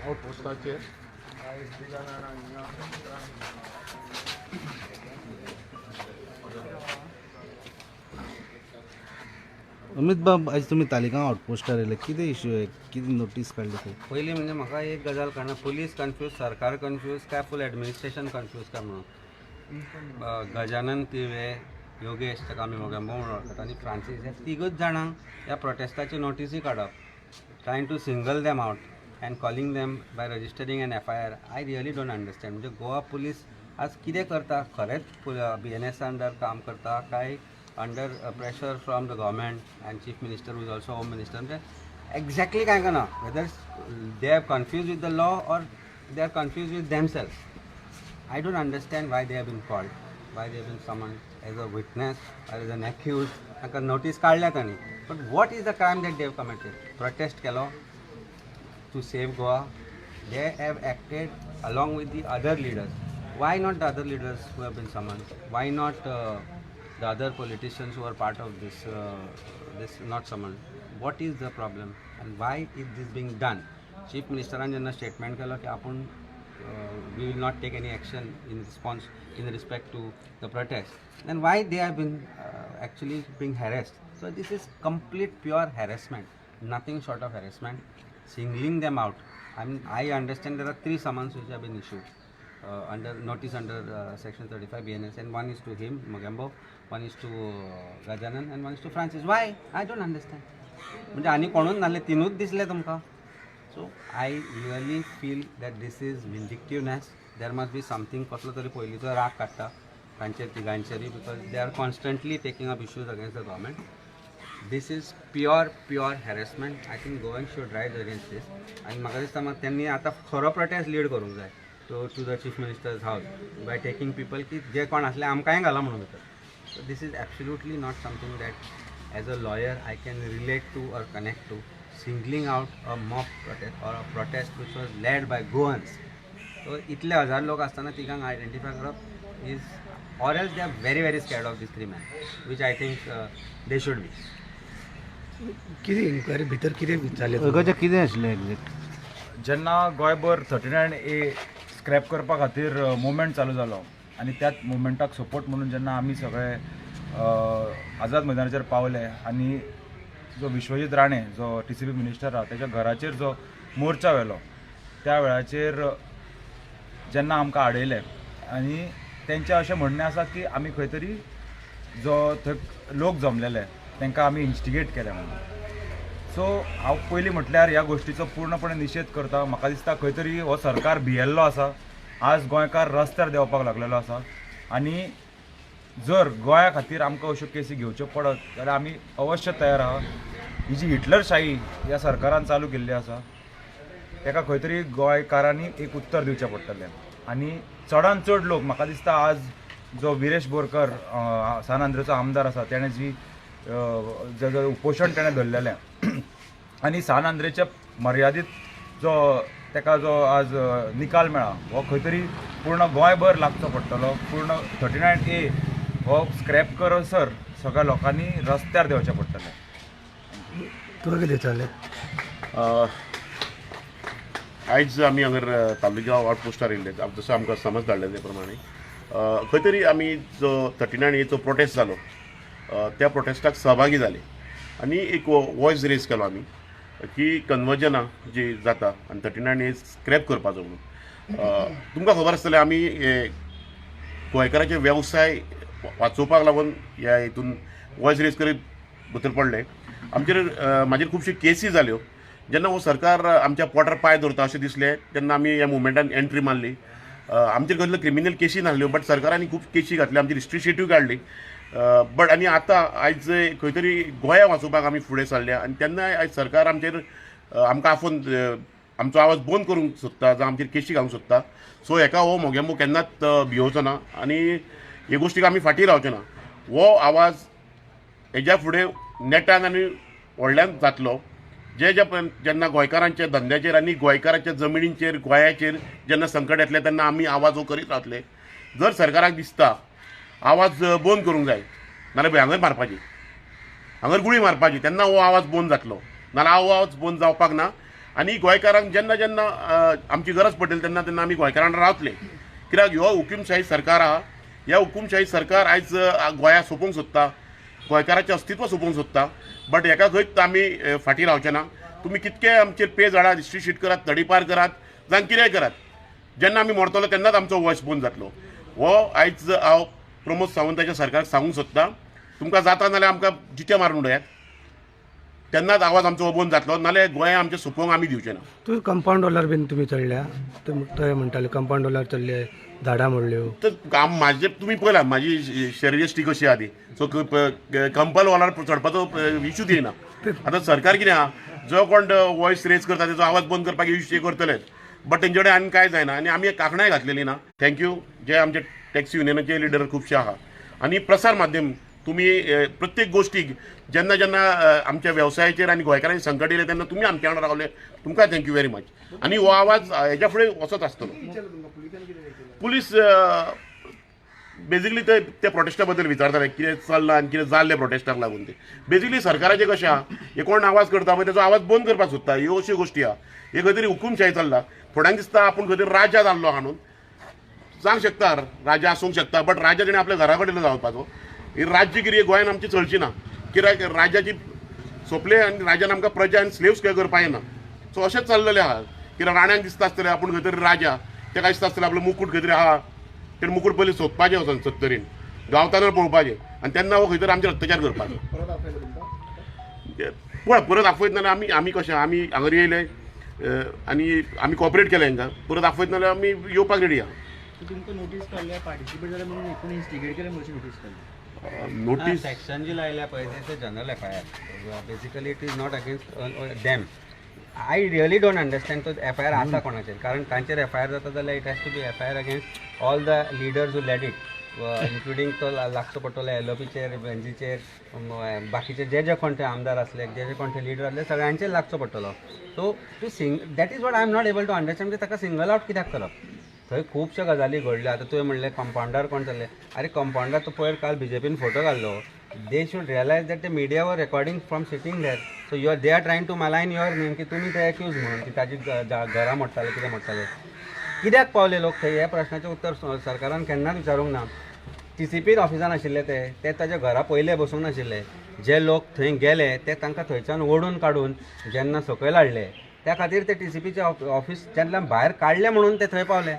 आउटपोस्टाचेर अमित बाब, आयज तुमी तालिगांव आउटपोस्टार येयले, कितें इश्यू आहे, कितें नोटीस काडली थंय? पयलीं म्हणजे म्हाका एक गजाल कळना, पुलीस कन्फ्यूज, सरकार कन्फ्यूज काय फूल एडमिनिस्ट्रेशन कन्फ्यूज काय म्हणून. गजानन तिवे, योगेश ताका आमी मोगेंबो म्हणून वळखतात आनी फ्रांसीस ह्या तिगूच जाणांक ह्या प्रोटेस्टाची नोटीसूय काडप, trying to single them out and calling them by registering an FIR, I really don't understand. म्हणजे गोवा पुलीस आज कितें करता? खरेंच बीएनएस अंडर काम करता काय under pressure from the government and chief minister who is also home minister? म्हणजे exactly काय कळना, whether they are confuse with the law or they are confuse with themselves. I don't understand why they have been called, why they have been summoned as a witness or as an accused. तांकां notice काडल्या तांणी, but what is the crime that they have committed? Protest केलो to save Goa. They have acted along with the other leaders. Why not the other leaders who have been summoned? Why not the other politicians who are part of this not summoned? What is the problem and why is this being done? Chief मिनिस्टरान जेन्ना statement केलो की आपूण we will not take any action in response in respect to the protest, then why they have been actually being harassed? So this is complete pure harassment, nothing short of harassment, singling them out. I mean, I understand there are 3 summons which have been issued under notice under section 35 BNS, and one is to him, Mogambo, one is to Gajanan, and one is to Francis. Why? I don't understand. म्हणजे आनी कोणूच नासले, तिनूच दिसले तुमकां. So I really feel that this is vindictiveness. There must be something, कसलो तरी पयलींचो राग काडटा तांचेर तिगांचेरूय, because they are constantly taking up issues against the government. This is pure pure harassment. I think Goan should rise against this. आनी म्हाका दिसता म्हाका तेंनी आतां खरो प्रोटेस्ट लीड करूंक जाय to the chief minister's house by taking people की जे कोण आसले आमकांय घाला म्हणून भितर. So this is absolutely not something that as a lawyer I can relate to or connect to. Singling out a mob protest or a protest which was led by Goans. So इतले हजार लोक आसतना तिगांक identify करप is, or else they are very very scared of these 3 men, which I think they should be. कितें enquiry भितर कितें जालें? गजा कितें आशिल्लें एक्झॅक्ट? जेन्ना गोंयभर 39A scrap करपा खातीर मुवमेंट चालू जालो आनी त्याच मुवमेंटाक सपोर्ट म्हणून जेन्ना आमी सगळे आझाद मैदानाचेर पावले आनी जो विश्वजीत राणे जो TCP minister आहा तेच्या घराचेर जो मोर्चा व्हेलो त्या वेळाचेर जेन्ना आमकां आडयले आनी तेंचें अशें म्हणणें आसा की आमी खंय तरी जो थंय लोक जमलेले तांकां आमी इन्स्टिगेट केले म्हणून. सो हांव पयलीं म्हटल्यार ह्या गोश्टीचो पूर्णपणे निशेध करता. म्हाका दिसता खंय तरी हो सरकार भियेल्लो आसा, आज गोंयकार रस्त्यार देंवपाक लागलेलो आसा आनी जर गोंया खातीर आमकां अश्यो केसी घेवच्यो पडत जाल्यार आमी अवश्य तयार आहा. ही जी हिटलरशाही ह्या सरकारान चालू केल्ली आसा ताका खंय तरी गोंयकारांनी एक उत्तर दिवचें पडटलें आनी चडान चड लोक म्हाका दिसता आज जो विरेश बोरकर सान आंद्रेचो आमदार आसा तेणें जी जो उपोशण तेणें धरलेलें आनी सान आंद्रेच्या मर्यादीत जो ताका जो आज निकाल मेळ्ळा हो खंय तरी पूर्ण गोंयभर लागचो पडटलो. पूर्ण 39A हो स्क्रॅप करसर सगळ्या लोकांनी रस्त्यार देंवचें पडटलें. तुका कितें जालें? आयज आमी हांगर तालुक्या आउटपोस्टार येयल्ले, जसो आमकां समज धाडले ते प्रमाणे खंय तरी आमी जो 39Aचो प्रोटेस्ट जालो त्या प्रोटेस्टाक सहभागी जाले आनी एक वॉयस रेज केलो आमी की कन्वर्जनां जी जाता आनी 39A scrap करपाचो म्हणून. तुमकां खबर आसतलें आमी गोंयकाराचे वेवसाय वाचोवपाक लागून ह्या हितून वॉयस रेज करीत भितर पडले. आमचेर म्हाजेर खुबश्यो केसी जाल्यो. जेन्ना हो सरकार आमच्या पोटार पांय दवरता अशें दिसलें तेन्ना आमी ह्या मुवमेंटान एंट्री मारली. आमचेर कसल्यो क्रिमिनल केसी नासल्यो, बट सरकारान खूब केसी घातल्यो, आमची हिस्ट्री शिटूय काडली. बट आनी आतां आयज खंय तरी गोंया वाचोवपाक आमी फुडें सरल्या आनी तेन्ना आयज सरकार आमचेर आमकां आफोवन आमचो आवाज बंद करूंक सोदता जावं आमचेर केशी घालूंक सोदता. सो हेका हो मोगेंबो केन्नाच भियोवचो ना आनी हे गोश्टीक आमी फाटीं रावचे ना. हो आवाज हेज्या फुडें नेटान आनी व्हडल्यान जातलो. जे जे जेन्ना गोंयकारांच्या धंद्याचेर आनी गोंयकारांच्या जमिनींचेर, गोंयाचेर जेन्ना संकट येतलें तेन्ना आमी आवाज हो करीत रावतले. जर सरकाराक दिसता आवाज बंद करूंक जाय, नाल्यार हांगर मारपाची, हांगर गुळी मारपाची, तेन्ना हो आवाज बंद जातलो. नाल्यार आवाज बंद जावपाक ना. आनी गोंयकारांक जेन्ना जेन्ना आमची गरज पडटली तेन्ना तेन्ना आमी गोंयकारांक रावतले. कित्याक ह्यो हुकुमशाही सरकार आहा, ह्या हुकुमशाही सरकार आयज गोंया सोंपोवंक सोदता, गोंयकाराचें अस्तित्व सोंपोवंक सोदता. बट हेका खंयच आमी फाटीं रावचे ना. तुमी कितके आमचेर पेज हाडात, हिस्ट्री शीट करात, तडीपार करात, जावं कितेंय करात, जेन्ना आमी मरतलो तेन्नाच आमचो वॉयस बंद जातलो. हो आयज हांव प्रमोद सावंताच्या सरकाराक सांगूंक सोदता, तुमकां जाता नाल्यार आमकां जिते मारून उडयात, तेन्नाच आवाज आमचो बंद जातलो. नाल्यार गोंया आमचें सोंपोवंक आमी दिवचे ना. तूं कंपाऊंड वॉलार बीन तुमी चडल्या, ते म्हणटाले कंपाऊंड वॉलार चडले, झाडां मोडल्यो. तर म्हाजे तुमी पळयला म्हाजी शरीरयश्टी कशी आहा ती, सो कंपाऊंड वॉलार चडपाचो इशूच येयना. आतां सरकार कितें आहा, जो कोण वॉयस रेज करता तेजो आवाज बंद करपाक इश्यू करतलेच, बट तेंचे कडेन आनी कांय जायना. आनी आमी कांकणाय घातलेली ना. Thank you जे आमचे टॅक्सी युनियनाचे लिडर खुबशे आहा आनी प्रसार माध्यम, तुमी प्रत्येक गोश्टीक जेन्ना जेन्ना आमच्या वेवसायाचेर आनी गोंयकारांचेर संकट येयलें तेन्ना तुमी आमच्या वांगडा रावले, तुमकां thank you very much. आनी हो आवाज हेच्या फुडें वचत आसतलो. पुलीस बेजिकली ते त्या प्रोटेस्टा बद्दल विचारताले, कितें चल्लां आनी कितें जाल्लें प्रोटेस्टाक लागून. ते बेजिकली सरकाराचें कशें आहा, हे कोण आवाज करता पळय तेजो आवाज बंद करपाक सोदता. ह्यो अश्यो गोश्टी आहा. हे खंय तरी हुकुमशाही चल्ला. थोड्यांक दिसता आपूण खंय तरी राजा जाल्लो आहा म्हणून, जावंक शकता, राजा आसूंक शकता, बट राजा तेणें आपल्या घरा कडेन जावपाचो. ही राज्यगिरी गोंयान आमची चलची ना, कित्याक राजाची सोंपले आनी राजान आमकां प्रजा आनी स्लेव्स काय करपाक येना. सो अशेंच चल्लेलें आहा. कित्याक राण्यांक दिसता आसतलें आपूण खंय तरी राजा, तेका दिसता आसतलें आपलो मुकूट खंय तरी आहा, तेणें मुकूट पयलीं सोदपाचें वचोन सत्तरीन गावताना पळोवपाचें आनी तेन्ना हो खंय तरी आमचेर अत्याचार करपाचो. पळय परत आफयत नाल्यार आमी आमी कशें आमी हांगर येयले आनी आमी कॉपरेट केलें हांकां, परत आफयत नाल्यार आमी येवपाक रेडी आहा. तुमकां नोटीस काडल्या, पार्टिसिपेट जाले म्हणून एकूण इन्स्टिगेट केलें म्हणून नोटीस काडली. नोटीस सेक्शन जी लायल्या पळय ते general FIR, basically it is not against them. I really don't understand तो एफ I R आसा कोणाचेर, कारण तांचेर एफ I R जाता जाल्यार it has to be FIR against all the leaders who led it, including तो लागचो पडटलो एलओपीचेर, बेंजीचेर, बाकीचे जे जे कोण ते आमदार आसले, जे जे कोण ते लिडर आसले, सगळ्यांचेर लागचो पडटलो. So to sing that is what I am not able to understand, की ताका सिंगल आवट कित्याक करप. थंय खुबश्यो गजाली घडल्यो. आतां तुवें म्हणलें कंपाउंडार कोण चल्ले, आरे कंपाउंडार तो पयर काल बीजेपीन फोटो घाल्लो. They should realise that the media were recording from sitting there, so you are they are trying to malign your name की तुमी ते एक्यूज म्हणून की ताजी घरां मोडटाले, कितें मोडटाले. कित्याक पावले लोक थंय ह्या प्रश्नाचें उत्तर सरकारान केन्नाच विचारूंक ना. टीसीपी ऑफिसान आशिल्ले ते ताच्या घरा पयले बसूंक नाशिल्ले. जे लोक थंय गेले ते तांकां थंयच्यान ओडून काडून जेन्ना सकयल हाडले, त्या खातीर ते टीसीपीचे ऑफिसांतल्यान भायर काडले म्हणून ते थंय पावले.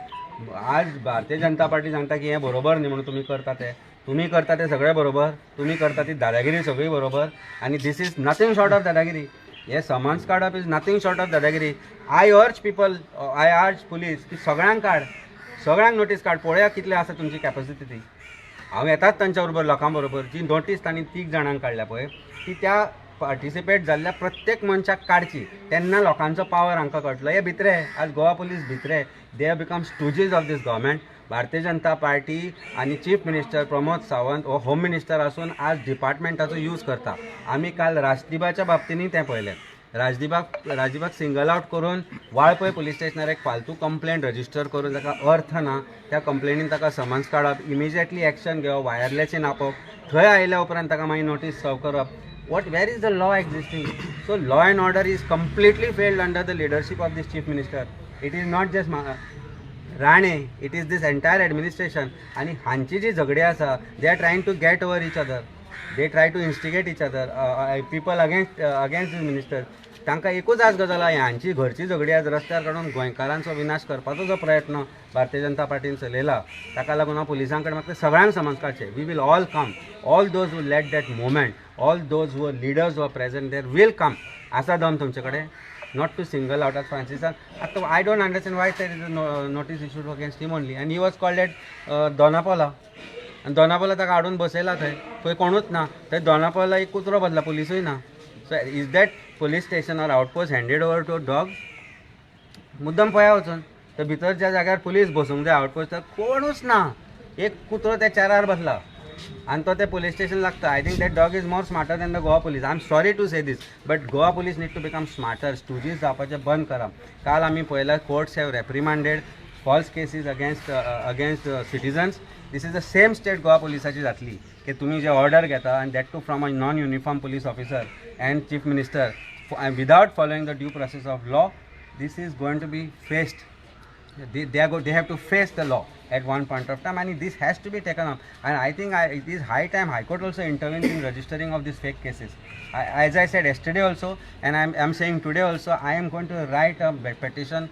आज भारतीय जनता पार्टी सांगता की हें बरोबर न्ही म्हणून तुमी करता ते, तुमी करता ते सगळें बरोबर, तुमी करता ती दादागिरी सगळी बरोबर. आनी this is nothing short of दादागिरी. हे समन्स काडप is nothing short of दादागिरी. I urge people, I urge police की सगळ्यांक काड, सगळ्यांक नोटीस काड, पळोवया कितले आसा तुमची कॅपॅसिटी ती. हांव येताच तांच्या बरोबर, लोकां बरोबर. जी नोटीस तांणी तीग जाणांक काडल्या पळय ती त्या पार्टिसिपेट जाल्ल्या प्रत्येक मनशाक काडची, तेन्ना लोकांचो पावर हांकां कळटलो. हे भितरे आज गोवा पुलीस भितरे, they have become stooges of this government. Bharatiya Janata party आनी चीफ मिनिस्टर प्रमोद सावंत हो होम मिनिस्टर आसून आज डिपार्टमेंटाचो यूज करता. आमी काल राजदीपाच्या बाबतीनूय तें पळयलें. राजदीपाक सिंगल आवट करून वाळपय पुलीस स्टेशनार एक फालतू कंप्लेंट रजिस्टर करून ताका अर्थ ना, त्या कंप्लेनीन ताका समन्स काडप, इमिजिएटली एक्शन घेवप, वायरलेसीन आपप, थंय आयल्या उपरांत ताका मागीर नोटीस सर्व करप. What, where is the law existing? So law and order is completely failed under the leadership of this chief minister. It is not just Rane, it is this entire administration. आनी हांची जी झगडी आसा, they are trying to get over each other, they try to instigate each other, people against this minister. तांकां एकूच आज गजाल आहा, हांची घरची झगडी आज रस्त्यार काडून गोंयकारांचो विनाश करपाचो जो प्रयत्न भारतीय जनता पार्टीन चलयला, ताका लागून हांव पुलिसां कडेन मागता सगळ्यांक समज काडचें. We will all come, all those who led that movement, all those who leaders who are present there will come. आसा दम तुमचे कडेन not to single out. फ्रांसिसान आतां I don't understand why there is notice issued against him only, and he was called at Dona Paula. आनी दोनापोला ताका हाडून बसयला थंय, थंय कोणूच ना. थंय दोनापोला एक कुत्रो बदला, पुलिसूय ना. So is that police station or outpost handed over to dog? मुद्दम पळया वचून तर भितर ज्या जाग्यार पुलीस बसूंक जाय आउटपोस्टार कोणूच ना, एक कुत्रो त्या चेरार बसला. आनी तो ते पुलीस स्टेशन लागता. I think that dog is more smarter than the Goa police. I am sorry to say this, but Goa police need to become smarter. Stooges जावपाचें बंद करा. काल आमी पळयलां, courts have reprimanded false cases against citizens. This is the same state Goa पुलिसाची जातली की तुमी जे order घेता, आनी that too from a non uniform police officer and chief minister without following the due process of law. This is going to be faced. They have to face the law at one point of time, and this has to be taken up. And I think it is high time High Court also intervenes in registering of these fake cases. As I said yesterday also, and I'm saying today also, I am going to write a petition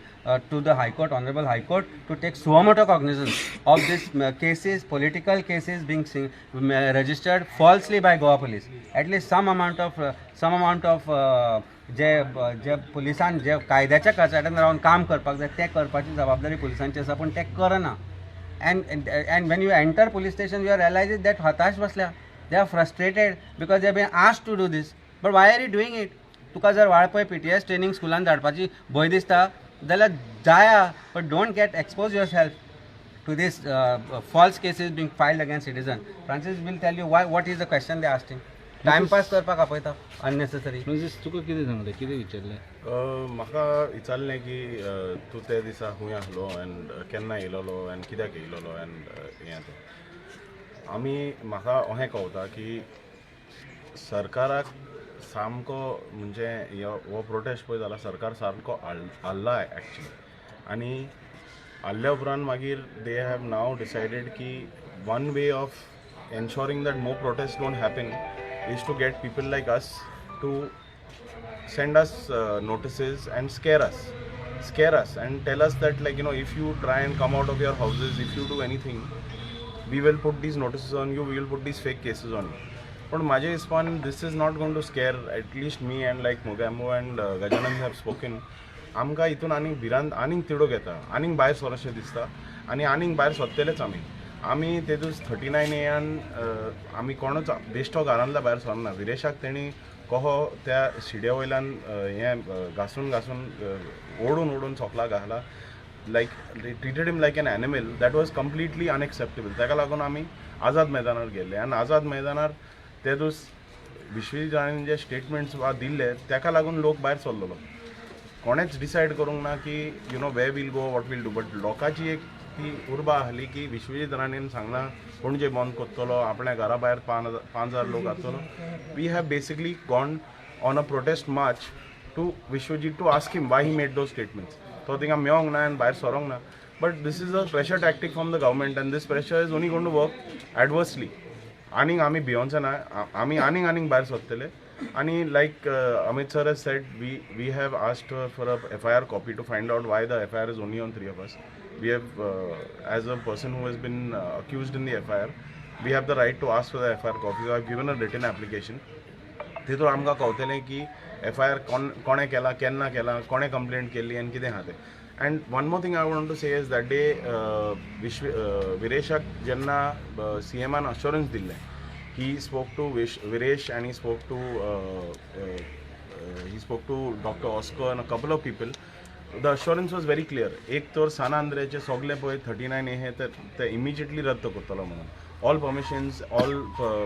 to the High Court, Honorable High Court, to take suo motu cognizance of these cases, political cases being registered falsely by Goa police. At least some amount of जे जे पुलिसान जे कायद्याच्या कचाट्यान रावन काम करपाक जाय, तें करपाची जबाबदारी पुलिसांची आसा, पूण तें करना. And when you enter police station, you are realize that हताश बसल्या. They are frustrated because they been asked to do this, but why are you doing it? तुका जर वाळपय पीटीएस ट्रेनींग स्कुलान धाडपाची भंय दिसता जाल्यार जाया, but don't get expose yourself to this false cases being filed against citizen. Francis will tell you why, what is the question they asked him. Timepass करपाक आपयता unnecessary. Francis, तुका कितें सांगलें, कितें विचारलें? म्हाका विचारलें की तूं ते दिसा खंय आसलो एंड केन्ना येयलेलो आनी कित्याक येयलेलो एंड हें तें. आमी म्हाका अशें कळटा की सरकाराक सामको म्हणजे हो प्रोटेस्ट पळय जाला, सरकार सामको हाल्ला एक्चुली. आनी हाल्ल्या उपरांत मागीर they have now decided की one way of ensuring that more protest don't happen is to get people like us to send us notices and scare us and tell us that, like, if you try and come out of your houses, if you do anything, we will put these notices on you, we will put these fake cases on you. पण माझ्या हिसपान this is not going to scare at least me, and like Mogambo and Gajanan have spoken, आमकां हितून आनीक भिरांत, आनीक तिडूक येता, आनीक भायर सरशें दिसता आनी आनीक भायर सरतलेच आमी. आमी ते दीस 39 एयान आमी कोणूच बेश्टो घरांतल्या भायर सरना. विरेशाक तेणी कहो त्या शिड्या वयल्यान हें घासून घासून ओडून ओडून सोकला घाला, like treated him like an animal. That was completely unacceptable. ताका लागून आमी आझाद मैदानार गेल्ले आनी आझाद मैदानार ते दीस विश्वजीत राणेन जे स्टेटमेंट्स वा दिल्ले, ताका लागून लोक भायर सरलेलो. कोणेच डिसायड करूंक ना की where we'll go, what we'll do, but लोकांची एक ती उर्बा आहली की विश्वजीत राणेन सांगलां पणजे बंद करतलो, आपल्या घरा भायर 5,000 लोक आसतलो. We have basically gone on a protest march to Vishwajit to ask him why he made those statements. तो थिंगा मेवोंक ना आनी भायर सरोंक ना, but this is a pressure tactic from the government and this pressure is only gonna to work adversely. आनीक आमी भियोनचे ना, आमी आनीक आनीक भायर सरतले. आनी like Amit sir has said, we have asked for a FIR copy to find out why the FIR is only on three of us. We have, as a person who has been accused in the FIR, we have the right to ask for the FIR copy. I have given a written application. तितून आमकां कळटलें की F I R कोण कोणें केला, केन्ना केला, कोणें कंप्लेंट केल्ली आनी कितें आहा तें. And one more thing I want to say is that day विश्व विरेशाक जेन्ना सी एमान अश्योरन्स दिल्लें, he spoke to Viresh and he spoke to Doctor Oscar and a couple of people. The assurance was very clear. एक तर सान आंद्रेचे सगळे पळय 39 ए हे ते इमिजिएटली रद्द करतलो म्हणून. All permissions, all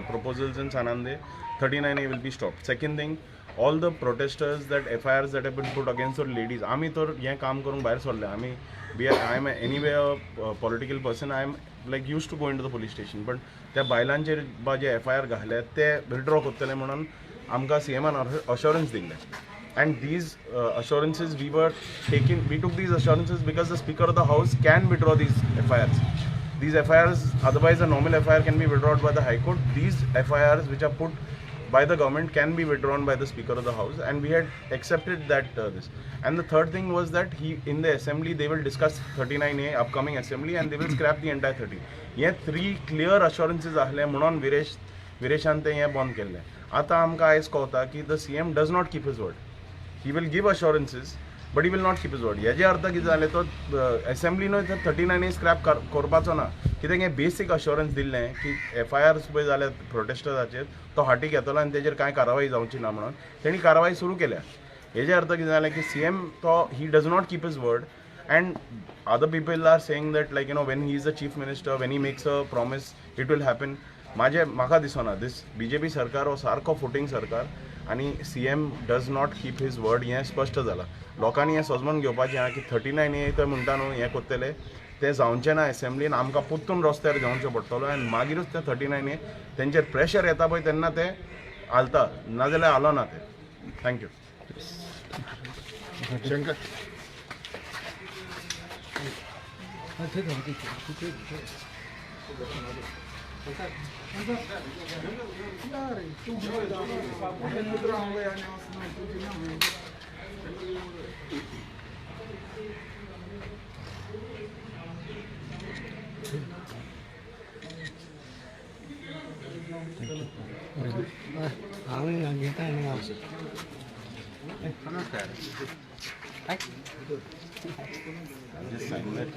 proposals in San Andre, 39A will be stop. Second thing, all the protesters that FIRs that have been put against the ladies. आमी तर हें काम करूंक भायर सरले. आमी we are I am anyway a political person. I am like used to go into the police station, but त्या बायलांचेर बा जे एफ I R घातले ते विथड्रॉ करतले म्हणून आमकां सी एमान अश्योरन्स दिल्लें. And these assurances we took these assurances because the Speaker of the House can withdraw these FIRs. These FIRs, otherwise a normal FIR can be withdrawn by the High Court. These FIRs which are put by the government can be withdrawn by the Speaker of the House, and we had accepted that this. And the third thing was that he in the assembly they will discuss 39A, upcoming assembly, and they will scrap the entire 30. हे three clear अश्योरन्सीज आहले म्हणून विरेशान ते हें बंद केल्लें. आतां आमकां आयज कळटा की the CM does not keep his word. He will give assurances, but he will not keep his word. हेजे अर्थ कितें जालें, तो एसेंब्लीनूय 39 ए स्क्रॅप करपाचो ना, कित्याक हें बेसीक अश्योरन्स दिल्लें की एफ I R पळय जाल्यार प्रोटेस्टराचेर तो फाटीं घेतलो आनी तेजेर कांय कारवाय जावची ना म्हणून तेणी कारवाय सुरू केल्या. हेजे अर्थ कितें जालें की सी एम तो he does not keep his word, and other people are saying that, like, when he is the chief minister, when he makes a promise, it will happen. म्हाजें म्हाका दिसना दीस बीजेपी सरकार हो सारको फुटींग सरकार आनी CM does not keep his word हें स्पश्ट जालां. लोकांनी हें समजून घेवपाचें आहा की 39A ते म्हणटा न्हू हें करतले तें जावचें ना. एसेंब्लीन आमकां परतून रस्त्यार देंवचें पडटलो आनी मागीरूच तें 39A तेंचेर प्रेशर येता पळय तेन्ना ते हालता, नाजाल्यार हालना ते. Thank you. Shankar. हांव घेता आनी हांव. Just sign that.